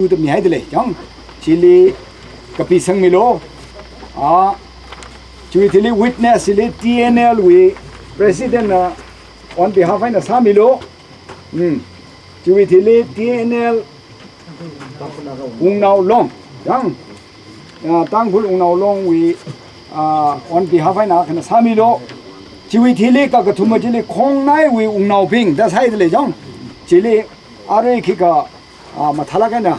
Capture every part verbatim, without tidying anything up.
Tuda mihaida lei, chang. Chili kapisangmilu. Ah, chiwui thili witness chili T N L wui president na on behalf eina sāmilu. Hmm. Chiwui thili T N L Wungnao Long, chang. Ah, Tangkhul Wungnao Long wui, ah, on behalf eina khana sāmilu. Chiwui thili kakathuma chili Khongnai wui wungnaobing da sāhaida lei, chang. Chili arui khikha, ah, mathālāk eina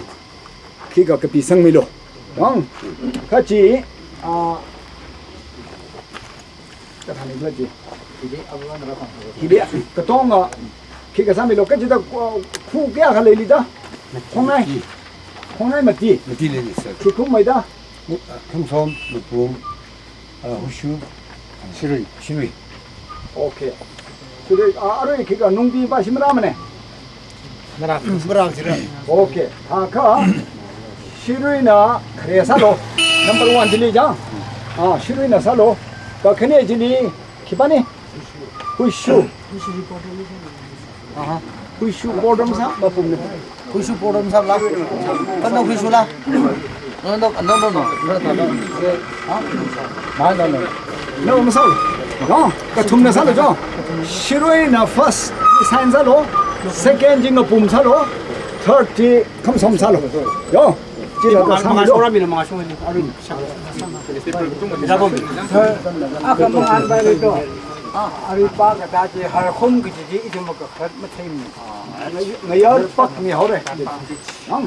khikha kapisangmilu. Chang. Kha chi, ah, kathānei khala chi. Hili katonga khikha sāmilu, kachida, uh, khu kayākha leili da? Khongnai. Khongnai mati. Mati leili, sir. Khi khummeida? Mu-, uh, Khumsom, Mapum, uh, Huishu, Shirui. Shirui. Okay. Shirui, uh, arui khikha Nungbi pa shi marāmane? Marā. Marā jira. Okay. Thākha Shiruina khare sālu. Number one chili, chang. Ah, Shiruina sālu. Kakhane chili khipāne? Huishu. Aha. Huishu Podam sā, Mapum ne. Huishu Podam sāla. Kano Huishu la? No, no, no, no, no. Huh? No, no, no. No, masālu. No, kathumna sālu, chang. Shiruina first sign sālu. Second chi Mapum sālu. Third chi Khumsom sālu. Yo. Chila ka sāmilu. Akha mang anbai to. Arui pa kathā chi harkhum kaji chi ithum makakhat matheimi. Ngayar pak mihaora. Ang.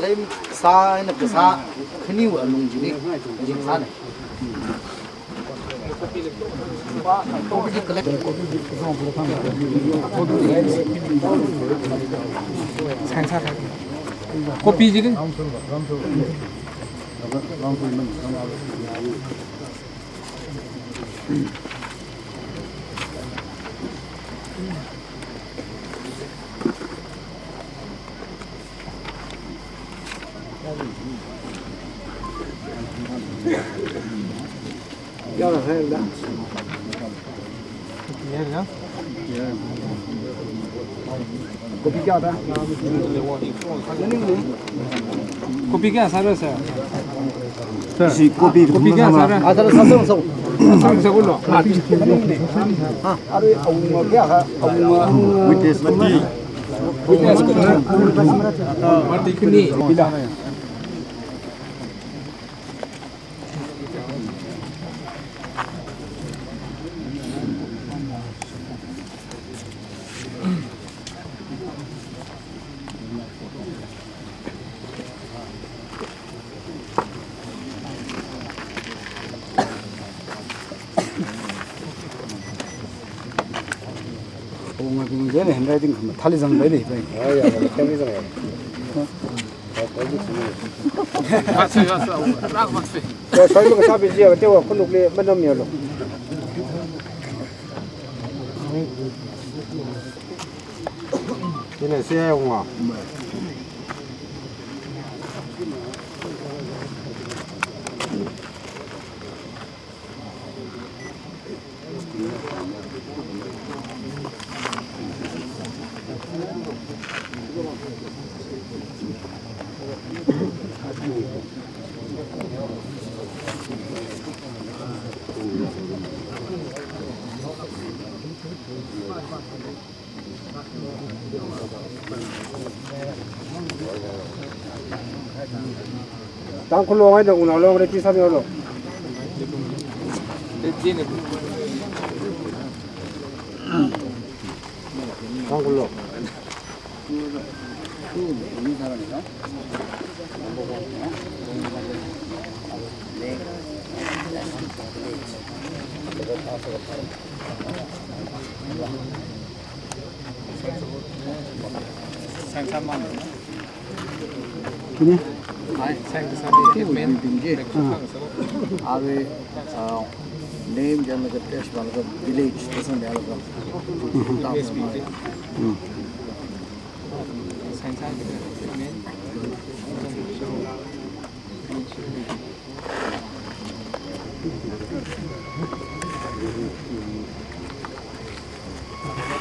Lem sā eina kasā khaniwui alung chili jingsāne. Kopi jili. Kopi kayā da? Kopi kayā sāra, sir? Sir. Ishi kopi, kopi kayā sāra? Ah, sir, sir, sir, sir. Sir, sir, ulo. Ah. Arui awunga kayākha, awunga. Witness mati. Witness mati. Mati khani. Bila. Awunga bing jene handwriting khamathāli zangda lei pai. Ah, ya, ya, ya. Ya, soi lo kasā biji ya, tewa khunukli manam ya lo. Ina siya awunga. Tangkhul Long eina Wungnao Long ready sāmilu. Tangkhul Long. Kini? Hi. Ah. Are, uh, name jang laga test bang laga village, this one, the other one. Mm.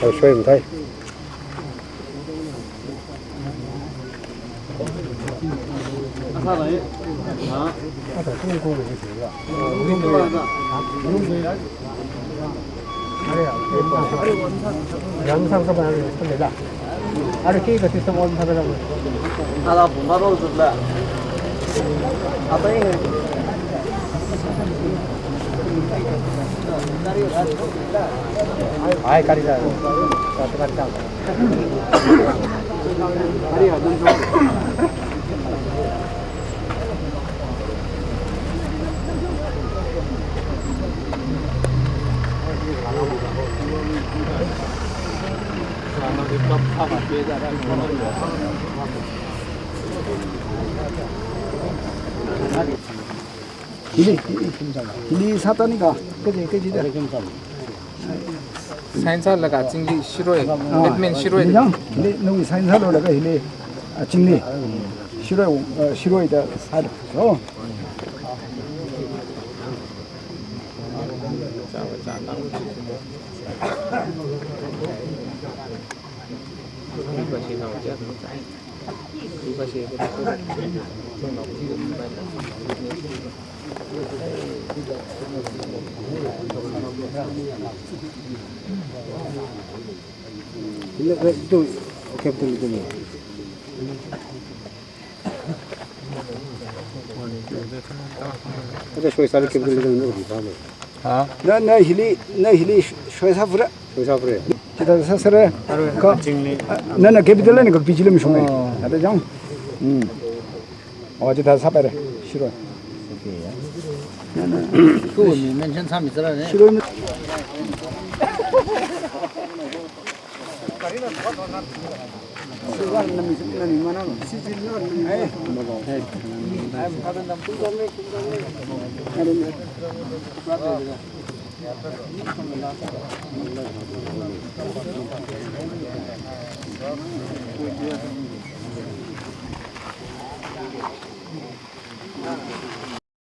I'll show him, Thai. Hili, hili sātani ka, kaji, kaji da. Sign sālaga chingli shiroi, ah, admin shiroi. Hili jang, hili nawui sign sālo laga hili, ah, chingli. Shiroi, ah, shiroi da sālo. Oh. Aja shoi sāli capital leader na ri pha me. Ha? Na, na hili, na hili shoi sāphura. Shoi sāphura. Chithā sāsāra. Ka, nana capital ni ka P G lam shung e. Oh. Ada jang. Hmm. Oh, chithā sāpaira. Shiroi. Okay, ya. Nana. Ku mi mention sāmi sāra ne. Shiroi.